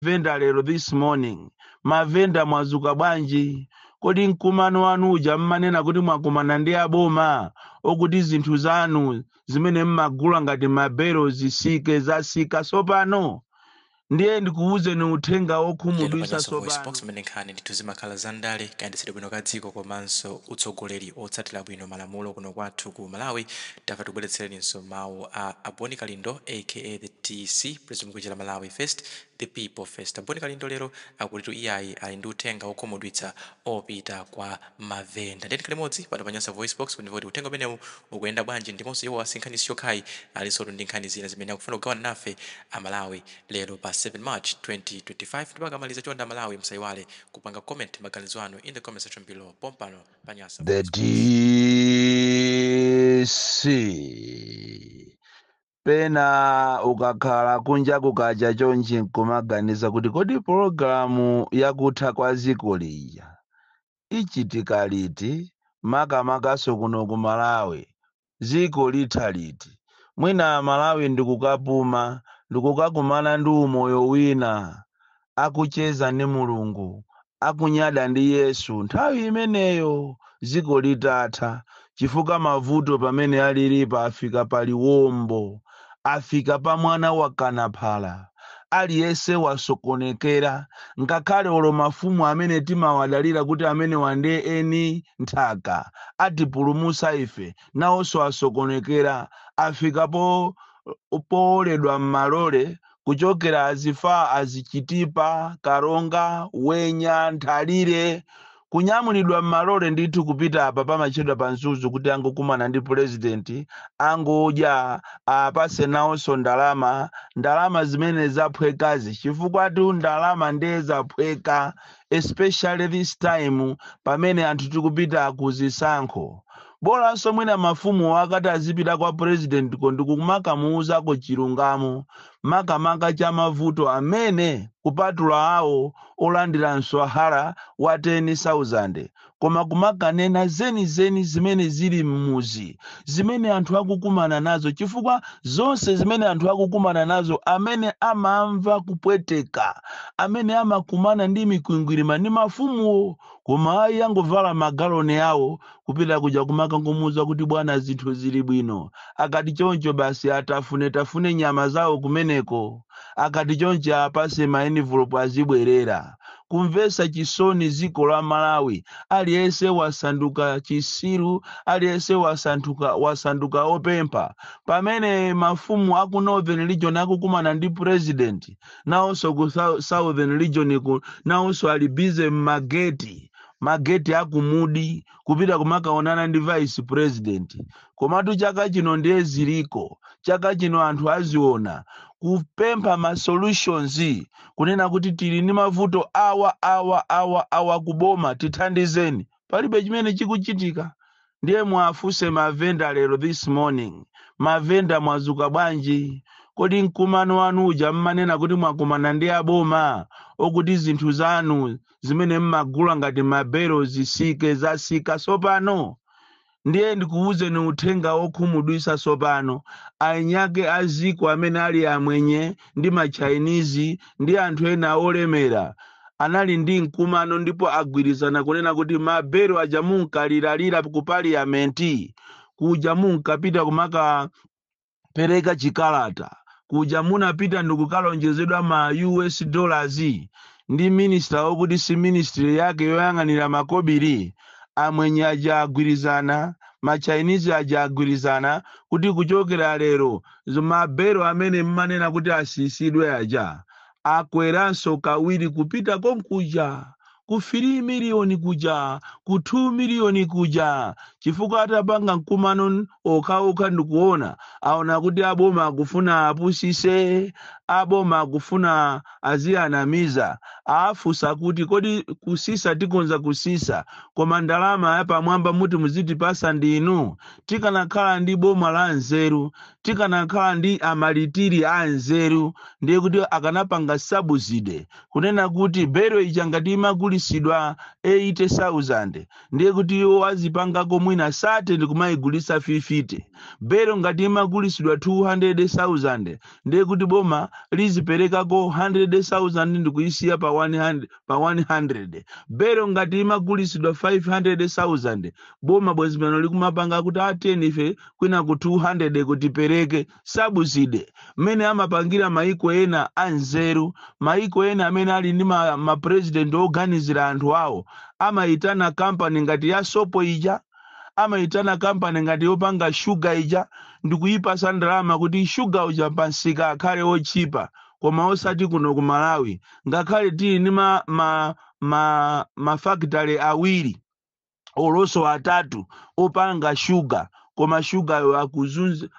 Mavenda lero, this morning, mavenda mwazuka bwanji? Kodi mkumano wanu uja mmanena kuti mwakumana ndi aboma okuti zinthu zanu zimene mmagula ngati mabero zisike, zasika sopano? Ndiye ndikuwuzeni uthenga Lero wokhumudwitsa. Pa Nyasa Voice Sopano Box, pamene nkhani ndithu zimakhala zandale, kayendetsedwe bwino ka dziko komanso utsogoleri otsatira bwino malamulo kuno kwathu ku Malawi, tafa tikubweretsereninso mawu a Aboni Kalindo, aka the DC, president kuchera Malawi First, the people first. Aboni Kalindo lero akutitu iyayi, ali ndi uthenga wokhumudwitsa opita kwa mavenda. Ndiye tikhale limodzi pano pa Nyasa Voice Box kuti uthenga umenewu ukuyenda bwanji, ndiponso iwo asinkhani yokhayi, alinso ndi nkhani zina zimene akufuna kugawana nafe Amalawi lero pa 7 March 2025. Ndipo akamaliza, chonde Amalawi, musayiwale kupanga comment maganizo anu in the comment section below pompano pa Nyasa The Voice Box. DC, pena ukakhala kunja kukacha chonchi nkumaganiza kuti kodi pologalamu yakutha kwa dziko lija ichitika liti? Makamakaso kuno ku Malawi, dziko litha liti? Mwina Malawi ndikukapuma, ndikukakumana ndi umoyo wina, akucheza ndi Mulungu, akunyada ndi Yesu, nthawi imeneyo dziko litatha, chifukwa mavuto pamene alilipa afika paliwombo, afika pa mwana wakanaphala. Aliyense wasokonekera, ngakhale olo mafumu amene timawadalira kuti amene wande eni nthaka atipulumusa ife, nawonso asokonekera, afika po powoledwa m'malole kuchokera azifa azichitipa, Karonga, Wenya, Nthalire, kunyamulidwa m'malole ndithu kupita apa pamachedwa pa Mzuzu kuti angokumana ndi purezidenti, angodya, apase nawonso ndalama, ndalama zimene zaphwekazi, chifukwa tu ndalama ndiye zaphweka, especially this time pamene anthu tikupita ku zisankho. Bolanso mwina mafumu akati azipita kwa president ko ndikumakamuuzako chilungamo, makamaka cha mavuto amene kupatula awo olandira mswahara wa 10,000, koma kumakanena zenizeni zimene zili m'muzi, zimene anthu akukumana nazo, chifukwa zonse zimene anthu akukumana nazo, amene amamva kupweteka, amene amakumana ndi mikwingwirima ndi mafumuwo. Koma ayi, angovala magaloni awo kupita kuja kumakangomuuza kuti bwana, zinthu zili bwino. Akati choncho basi, atafune tafune nyama zawo kumeneko. Akati choncho, apase ma envelope, azibwerera. Kumvetsa chisoni, dziko la Malawi, aliyense wasanduka chisiru, aliyense wasanduka opempha. Pamene mafumu aku Northern Region akukumana ndi president, nawonso ku Southern Region ku nawonso ali busy mmageti, mageti akumudi, kupita kumakaonana ndi vice president. Komatu chaka chino ndiye ziliko, chaka chino anthu aziona kupempha ma solutions, kunena kuti tili ndi mavuto awa, awa, awa, awa, kuboma tithandizeni. Palibe chimene chikuchitika. Ndiye mwafuse mavenda lero, this morning, mavenda mwazuka bwanji? Kodi mkumano wanu uja mmanena kuti mwakumana ndi aboma okuti zinthu zanu zimene mmagula ngati mabero zisike, zasika sopano? Ndiye ndikuwuzeni uthenga wokhumudwitsa. Sopano anyake aziko amene ali amwenye ndi ma Chinese ndi anthu ena olemera anali ndi mkumano, ndipo agwirizana kunena kuti mabero aja munkaliralira ku parliament kuja, munkapita kumaka pereka chikalata kuja, munapita ndikukalonjezedwa ma US dollars ndi minister wokuti si ministry yake yoyang'anira makobiri. Amwenye aja agwirizana, ma Chinese aja agwirizana kuti kuchokera lero mabero amene mmanena kuti asisidwe aja akweranso kawiri, kupita konkuja ku 3 miliyoni kuja, ku 2 miliyoni kuja, chifukwa atapanga mkumano okhaokha ndikuona, aona kuti aboma akufuna apusise, aboma akufuna aziyanamiza. Afunsa kuti kodi kusisa tikonza kusisa, koma ndalama yapamwamba muti muzitipasa ndinu? Tikanakhala ndi boma la nzeru, tikanakhala ndi amalitiri a nzeru, ndiye kuti akanapanga subsidy, kunena kuti bero ija ngati imagulisidwa 80,000, ndiye kuti iwo azipangako mwina 30 ndikumayigulisa 50. Bero ngati imagulisidwa 200,000, ndiye kuti boma Liziperekako 100,000 ndikuyisiya pa 100, pa 100. Bero ngati imagulisidwa 500,000, boma bwezi pano likumapanga kuti ateni ife kwina ku 200 kuti pereke subsidy, mmene amapangira maiko ena anzeru, maiko ena amene ali ndi ma president oganizira anthu awo. Amayitana kampani ngati ya sopo ija, amayitana kampani ngati yopanga shuga ija, ndikuyipasa ndalama kuti shuga uja pansika akhale otchipa. Koma osati kuno ku Malawi. Ngakhale tili ndi ma factory awiri olonso atatu opanga shuga, koma shugayo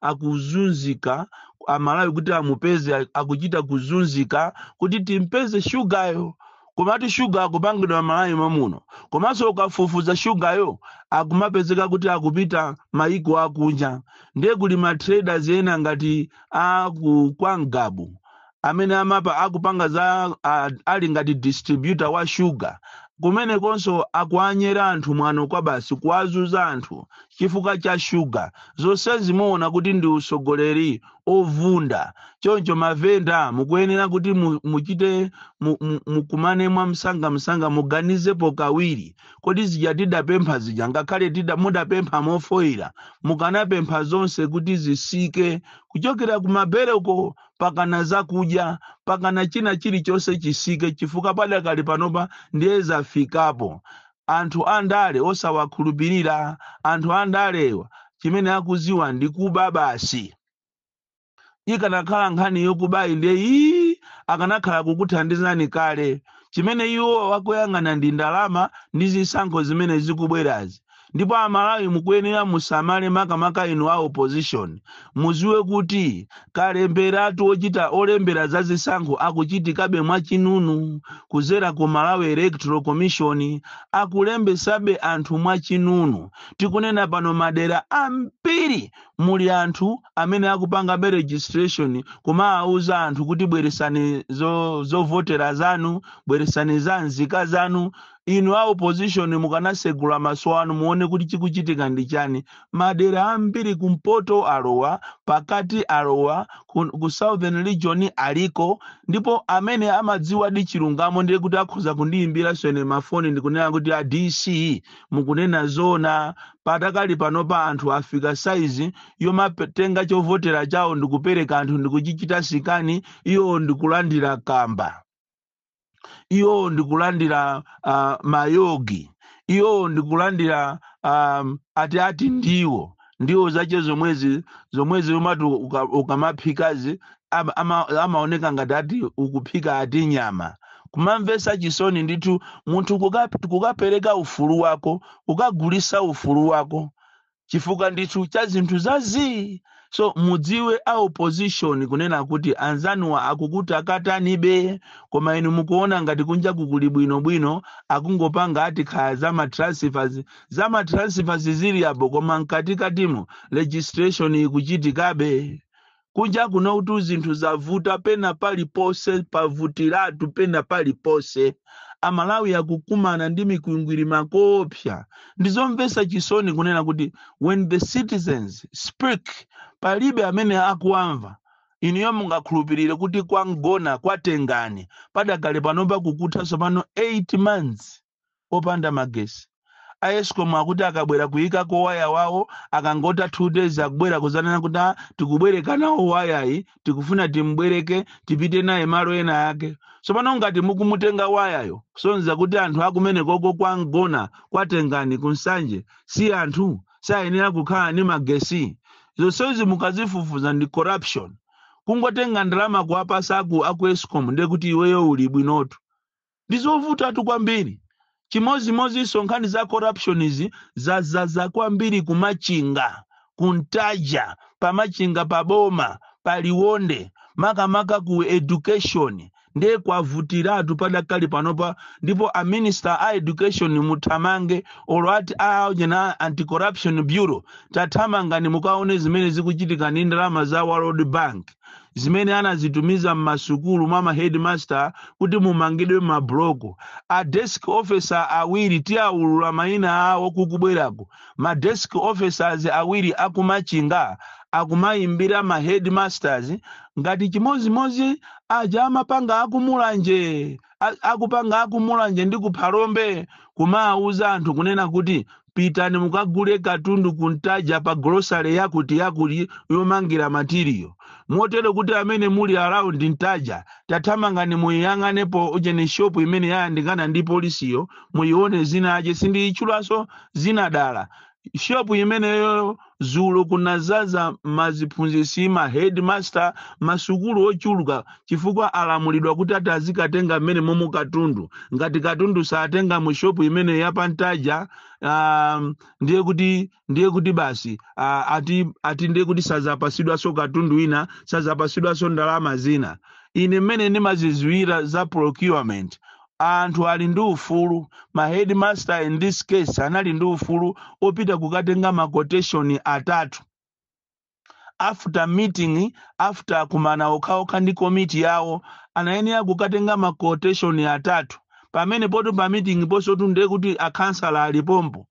akuzunzika. Amalawi kuti amupeze akuchita kuzunzika kuti timpeze shugayo. Komati shuga akupangidwa Malawi mwamuno, komanso ukafufuza shugayo akumapezeka kuti akupita maiko akunja. Ndiye kuli ma traders ena ngati aku kwa Ngabu amene amapa akupanga za ali ngati distributor wa shuga. Kumenekonso akuanyera anthu mwano kwa basi, kuwazuza anthu chifukwa cha shuga. Zonse zimuona kuti ndi usogoleri ovunda. Choncho mavenda mukuyenera kuti muchite mukumane mwa msangamsanga, muganizepo kawiri. Kodi zija tidapempha zija, ngakhale mudapempha mofoira, mukanapempha zonse kuti zisike kuchokera kumabereko pakana zakudya, pakana china chilichonse chisike, chifukwa padakali panopa ndiye zafikapo. Anthu andale osawakhulupirira. Anthu andalewa chimene akuziwa ndi kuba basi. Ikanakhala nkhani yokubayi, ndiye ii akanakhala kukuthandizani kale. Chimene iwo wakuyang'ana ndi ndalama ndi zisankho zimene zikubwerazi. Ndipo Amalawi mukuyenera musamale, makamaka inu a opposition. Muziwe kuti kalemberatu ochita olembera za zisankho akuchitikabe mwachinunu kuzera ku Malawi Electoral Commission. Akulembesabe anthu mwachinunu. Tikunena pano, madera ambiri muli anthu amene akupangabe registration, kumawauza anthu kuti bweresani zovotera zanu, bweresani za nzika zanu. Inu a opposition mukanasegula maso anu muone kuti chikuchitika ndi chani. Madera ambiri kumpoto alowa, pakati alowa, ku Southern Region aliko. Ndipo amene amadziwa di chilungamo ndiye kuti akhoza kundiyimbiranso ine mafoni ndikunena kuti, "A DC, mukunena zona." Patakali panopa anthu afika saizi yomatenga chovotera chawo ndikupereka anthu ndikuchichita scan, iwo ndikulandira kamba, iwo ndikulandira mayogi, iwo ndikulandira ati ndiwo zache zomwezi umati ukamaphikazi amaoneka ngati ati ukuphika ati nyama. Kumamvesa chisoni ndithu munthu kukapereka ufulu wako, kukagulisa ufulu wako chifukwa ndithu cha zinthu zazii. So mudziwe a opposition kunena kuti anzanuwa akukutakatanibe, koma inu mukuona ngati kunja kukuli bwinobwino. Akungopanga ati khaya za transfers, za transfers zili apo, koma mkatikatimo registration ikuchitikabe. Kunja kuno kuti zinthu zavuta pena paliponse, pavutiratu pena paliponse. Amalawi akukumana ndi mikwingwiri makopsa. Ndizomvetsa chisoni kunena kuti when the citizens speak, palibe amene akuamva. Inuyo mungakhulupirire kuti kwangona kwatengani padakale panopa kukuthanso pano 8 months opanda magesi? A ESCOM akuti akabwera kuyikako waya wawo, akangota 2 days akubwera kuzanena kuti, "Ah, tikubwereka nawo wayayi, tikufuna timbwereke tipite naye malo ena yake." Tsopano ngati mukumutenga wayayo, sonza kuti anthu akumenekoko kwangona kwatengani kuNsanje si anthu, sayenera kukhala ndi magesi? Zonsezi mukazifufuza ndi corruption. Kungotenga ndalama kuwapasa aku ESCOM, ndiye kuti iweyo uli bwinotu. Ndizovutatu kwambiri. Chimozimozinso nkhani za corruption izi zazaza kwambiri kuMachinga, kuntaja, paMachinga, paboma, paLionde, makamaka ku education ndiye kwavutiratu padakali panopa. Ndipo a minister a education muthamange, olo ati a Anti-Corruption Bureau, tathamangani mukaone zimene zikuchitika ndi ndalama za World Bank zimene anazitumiza m'masukulu mwa ma headmaster kuti mumangidwe mabloko. A desk officer awiri, tiawulula mayina awo kukubwerako, ma desk officers awiri akuMachinga. Akumayimbira ma headmasters ngati chimozimozi aja amapanga akumulanje, akupanga akumulanje ndi kuphalombe, kumawuza anthu kunena kuti pitani mukagule katundu kuntaja pa grocery yakuti yakuti yomangira material, motero kuti amene muli around Ntaja tathamangani muyiyang'anepo ujeni shop imene yayandikana ndi polisiyo, muyione zina ache, sindiyitchulanso zina dala. Shopu imeneyo zulo kunazaza maziphunzitsi, ma headmaster, masukulu ochuluka, chifukwa alamulidwa kuti ati azikatenga mmene momo katundu. Ngati katundu satenga mu shopu imene yapantaja, ndiye kuti basi, ati ndiye kuti sazapasidwanso katundu ina, sazapasidwanso ndalama zina. Ine mmene ndimaziziwira za procurement, anthu ali ndi ufulu, ma headmaster in this case anali ndi ufulu opita kukatenga ma quotation atatu after meeting, after kumana okhaokha ndi komiti yawo. Anayenera kukatenga ma quotation atatu pamene poto pa meeting posotu ndiye kuti akhansala alipompo.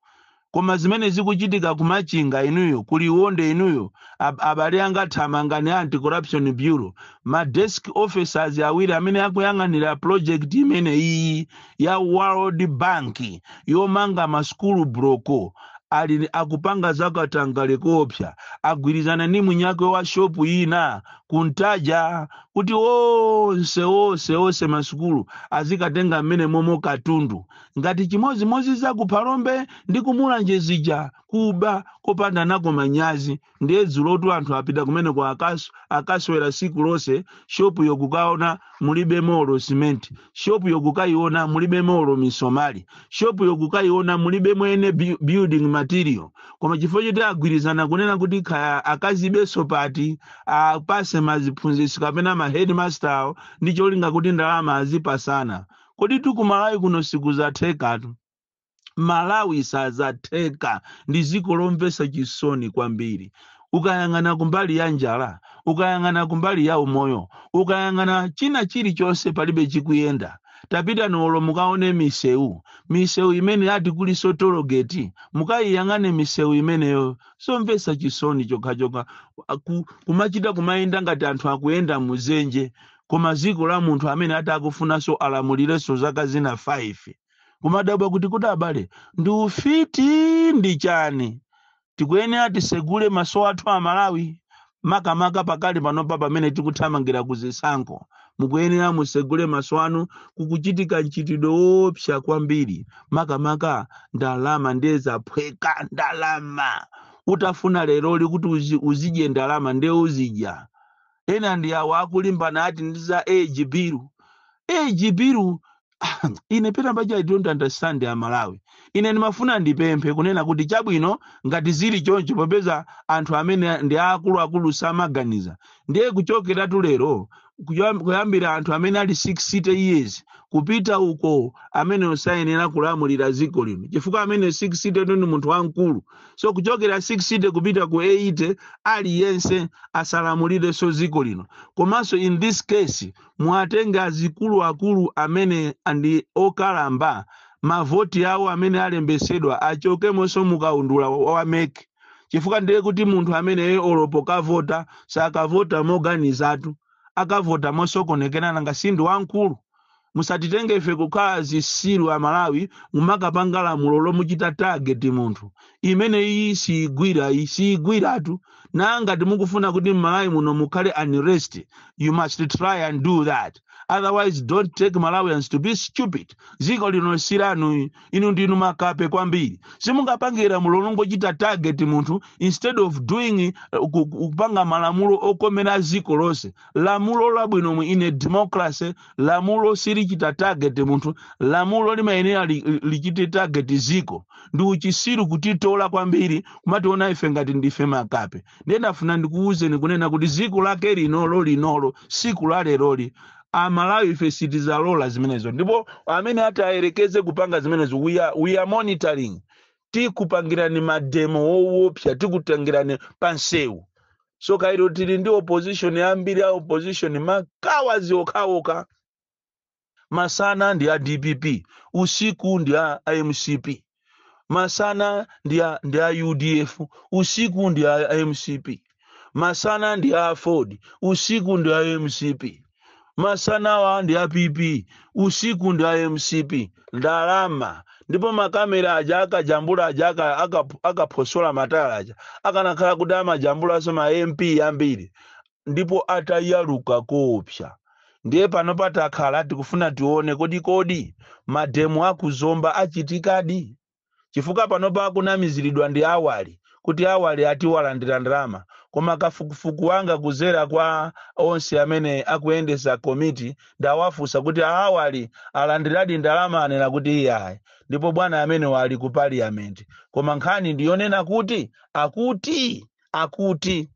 Koma zimene zikuchitika kumachinga inuyo, kuliwonde inuyo, abale anga, thamangani Anti-Corruption Bureau. Ma desk officers awiri amene akuyang'anira project imene iyi ya World Bank yomanga masukulu block ali akupanga zakatangale kopsa, agwirizana ndi munyake wa shopu ina kuntaja kuti onse onse onse masukulu azikatenga mmene momo katundu, ngati chimozimozi zakuphalombe ndi kumulanje zija, kuba kopanda nako manyazi. Ndiye dzulotu anthu apita kumeneko, akaswera siku lonse. Shopu yokukaona mulibe molo simenti, shopu yokukayiona mulibe molo misomali, shopu yokukayiona mulibe mwene building material. Koma chifukwa choti agwirizana kunena kuti khaya akazibenso pati apase maziphunzitsi kapena ma headmaster awo ndi cholinga kuti ndalama azipasana. Kodi tikumalawi kuno sikuzathekatu? Malawi sazatheka, ndi dziko lomvetsa chisoni kwambiri. Ukayang'ana kumbali ya njala, ukayang'ana kumbali ya umoyo, ukayang'ana china chilichonse, palibe chikuyenda. Tapita nolo mukaone misewu, misewu imene ati kuliso tollgate, mukayiyang'ane misewu imeneyo, somvetsa chisoni chokhachokha. Kumachita kumayenda ngati anthu akuyenda muzenje. Koma dziko la munthu amene ati akufunanso alamulirenso zaka zina 5, kumadabwa kuti abale, ndi ufiti ndi chani? Tikuyenera tisegule maso athu Amalawi, makamaka pakali panopa pamene tikuthamangira kuzisankho. Mukuyenera musegule maso anu, kukuchitika mchitidwe woopsa kwambiri. Makamaka ndalama ndiye zaphweka. Ndalama utafuna leroli kuti uzidye ndalama, ndiye uzidya. Ena ndi awo akulimbana ati ndi za age bill, age bill. Ine pena paja I don't understand Amalawi. Ine ndimafuna ndipemphe kunena kuti chabwino, ngati zili choncho, popeza anthu amene ndi akuluakulu samaganiza, ndiye kuchokeratu lero, kuyambira anthu amene ali 60 years kupita uko, amene osayenera kulamulira dziko lino, chifukwa amene 60 ndi munthu wamkulu. So kuchokera 60 kupita ku 80, aliyense asalamulirenso dziko lino. Komanso in this case mwatenge azikuluakulu amene ndi okalamba, mavoti awo amene alembesedwa achokemonso mukaundula wa MEC, chifukwa ndiye kuti munthu ameneyo olopo kavota sakavota moganizatu, akavota mosokonekera, nanga si ndi wamkulu? Musatitenge ife kukhala zisilu Amalawi, mumakapanga lamulo lomuchita target munthu. Imene iyi siyigwira, iyi siyigwiratu. Nangati mukufuna kuti m'Malawi muno mukhale unrest, you must try and do that, otherwise don't take Malawians to be stupid. Dziko lino silanu, inu ndinu makape kwambiri. Simungapange lamulo longochita target munthu instead of doing kupanga malamulo okomera dziko lonse. Lamulo labwino in a democracy, lamulo silichita target munthu, lamulo limayenera lichite target dziko. Ndi uchisiru kutitola kwambiri, kumationa ife ngati ndife makape. Ndiye ndafuna ndikuwuzeni kunena kuti dziko lake linolo linolo, siku la leroli, Amalawi ife sitizalola zimenezo. Ndipo amene ati ayerekeze kupanga zimenezo, we are monitoring. Tikupangirani mademo woopsa, tikutangirani pansewu. So kairo tili ndi opposition ambiri, a opposition makawazi okhaokha. Masana ndi a DPP, usiku ndi a MCP. Masana ndi a UDF, usiku ndi a MCP. Masana ndi a Aford, usiku ndi a MCP. Masanawa ndi a PP, usiku ndi a MCP. Ndalama. Ndipo makamera aja akajambula aja, akaphosola matala aja, akanakhala kuti amajambulanso ma MP ambiri, ndipo atayaluka koopsa. Ndiye pano patakhala tikufuna tione, kodi mademo akuzomba achitikadi? Chifukwa panopa akunamiziridwa ndi awali kuti awali atiwalandira ndalama, koma kafukufuku wanga kuzera kwa onse amene akuyendesa komiti, ndawafunsa kuti awali alandiradi ndalama, anena kuti iyayi, ndipo bwana amene wali ku parliament. Koma nkhani ndiyonena kuti akuti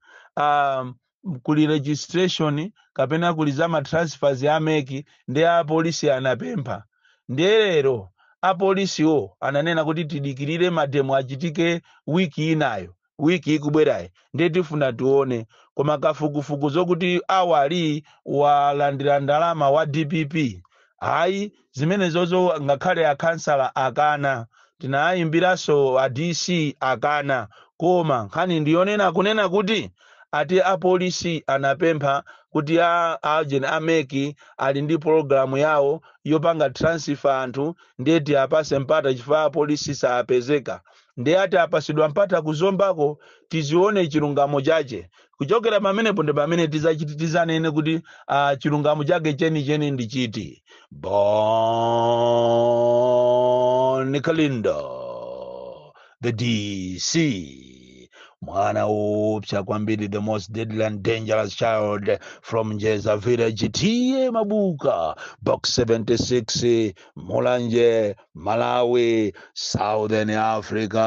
kuli registration kapena kuli za ma transfers ya MEC, ndi apolisi anapempha. Ndiye lero apolisiwo ananena kuti tidikirire mademo achitike wiki inayo, wiki ikubwerayi. Ndiye tifuna tione. Koma kafukufuku zokuti awali walandira ndalama wa DPP, hayi, zimenezozo ngakhale akhansala akana, tinayimbiranso a DC akana. Koma nkhani ndiyonena kunena kuti ati apolisi anapempha kuti a agent a MEC ali ndi pologalamu yawo yopanga transfer anthu, ndiye tiapase mpata chifukwa apolisi sapezeka. Ndiye ati apasidwa mpata kuzombako, tizione chilungamo chache. Kuchokera pamenepo ndi pamene tizachiti tizanene kuti chilungamo chake chenicheni ndi chiti. Bon Kalindo, the DC, mwana woopsa kwambiri, the most deadly and dangerous child from Njeza village, T/A Mabuka, Box 76, Mulanje, Malawi, Southern Africa.